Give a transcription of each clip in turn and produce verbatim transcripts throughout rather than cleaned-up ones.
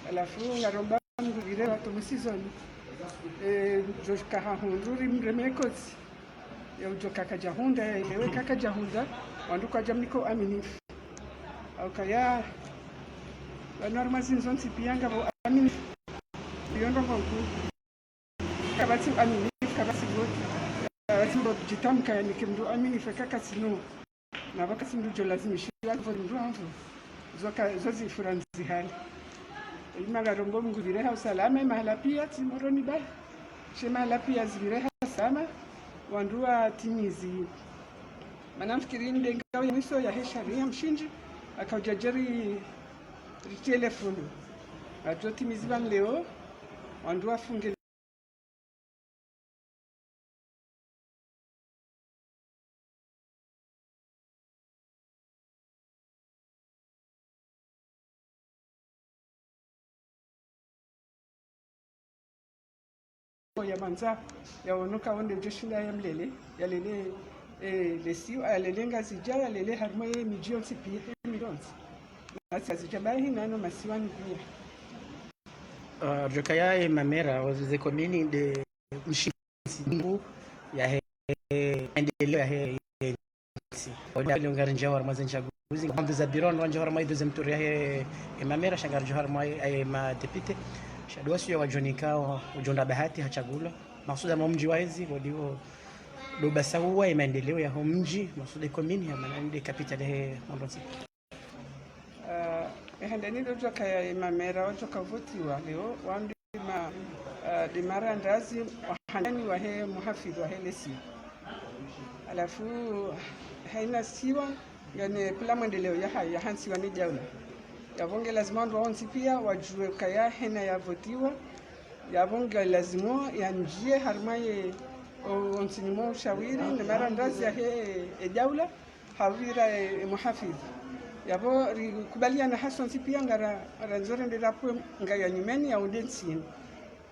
Halafu ngaromba Mngu pvire watowe mwisoni. Eh, djo kaha hundru rimreme kotsi. Ya udjo kaka djahundra, ya ilewe kaka djahundra, wandru kwadjamnika uaminifu. Haukaya, pvanu harumwa zinu zontsi pia ngapvo uaminifu. Iyo ndrongoo nkuu. Kapvatsi uaminifu, kapvatsi voti. Kapvatsi mdru djitamka yanike mdru uaminifu, eka katsina. Na pvwakati mdru djo lazimishiwa voti mdru hapvo. Zoka, zo zifura ndzihali. Ima ngarombo Mngu pvire ha usalama, mahala pia tsi Moroni ba. She mahala pia zipvire ha usalama, wandru watimizi. Mana mfikiri nde ngao ya mwiso yahe sharia mshindzi, haka udja djeri ritiye le fundo. Wadjo timizi pvanu leo, wandru wafunge ya mandza, ya wonoka wonde djo shinda ya mlele, ya lele, eh, lesiwa, ya lele Ngazidja, ya lele harumwa ye midji yontsi pia, ye midji yontsi. Nasi Ngazidja bahi nano masiwani pia. Ah, djo kaya ye mamera, wazuze komini nde mshindzi nkuu yahe maendeleo yahe ntsi. Odi leo ngaridjo harumwa ze ntsaguzi, ngapvo za biro ndo ridjo harumwa ye deuxième tour yahe, ye mamera, sha ngaridjo harumwa ye, ye madéputé. Sha ndo wasiya wadjo nika, wa-, udjo nda bahati hatsagulwa. Makswuda mwa mdji wa ezi, odi wo, ndo basauwa ye maendeleo yaho mdji, makswuda komini ya mana nde capitale yahe mwando ntsi. Ah, e handani ndo djo kaya ye mamera wadjo ka votiwa leo, wandru ma, ah, nde mara ndazi, wahandani wahe muhafidhu wahe lesiwa. Halafu, haina siwa, ngena pula mwendeleo yahayo, yahantsiwa ni daula. Yapvo nge lazima wandru wontsi pia wadjuwe kaya hena ya votiwa. Yapvo nge lazima yandjiye harumwa ye, o, ontsini mwa ushawiri, ne mara ndazi yahe, e daula. Hapvira, eh, muhafidhu. Yapvo rikubaliana hasontsi pia ngara, ngarandzo rende rapvwe ngayo ya nyumeni ya unde ntsini.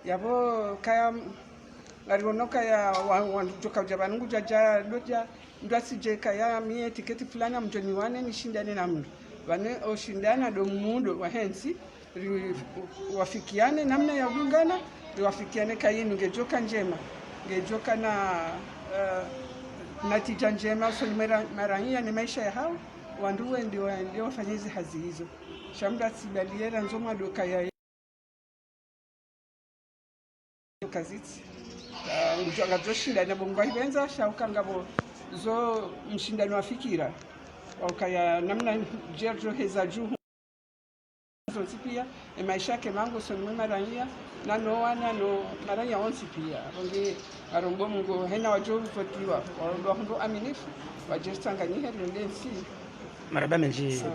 Yapvo kaya, ngariono kaya wa, wa, djo ka udja pvanu ngudja dja, ndo dja, ndo asidje kaya mie tiketi fulani ngamdjo niwane nishindane na mdru. Pvanu oshindana ndo mundo wahe ntsi, ri-, wafikiane namna ya udungana, riwafikiane kayinu ngedjoka ndjema, ngedjoka na, eh, natija ndjema, usoni mwa ra-, maraiya ne maesha yahawo, wandru wende, wende wafanye ze hazi izo. Sha mdru atsi baliera ndzo mwa ndo kaya kazitsi. Ah, ngudjo, ngudjo shindana bo ngwa hipvendza, sha uka ngapvo zo mshindano wa fikira. Wa ukaya namna djerdjo heza dju zontsi pia, e maesha yake mangu usoni mwa maraiya, nano wana no maraiya wontsi pia. Apvo nge ngarombo Mngu hena wadjo votiwa, wa, wahundru uaminifu, wadje ritsanganyihe rilinde ntsi. Marahaba mendji. Sawa.